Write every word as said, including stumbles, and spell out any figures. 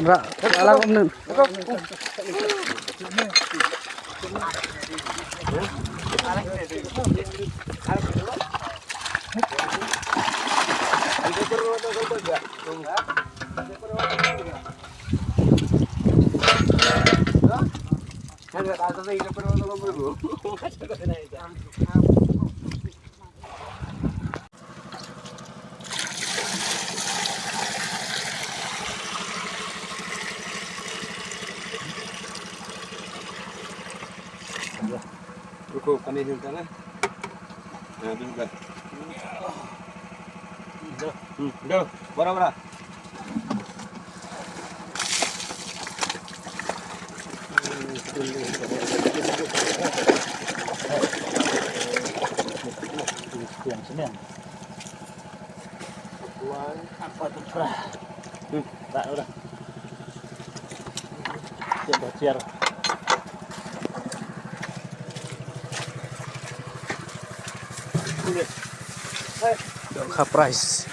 Ra, alang um nun. Ruko, kane hin tane. Ya, bin ka. Hmm, do, bora, bora. Yang senang. Hmm, tak, udah. Siap, siap. Dohkha prize.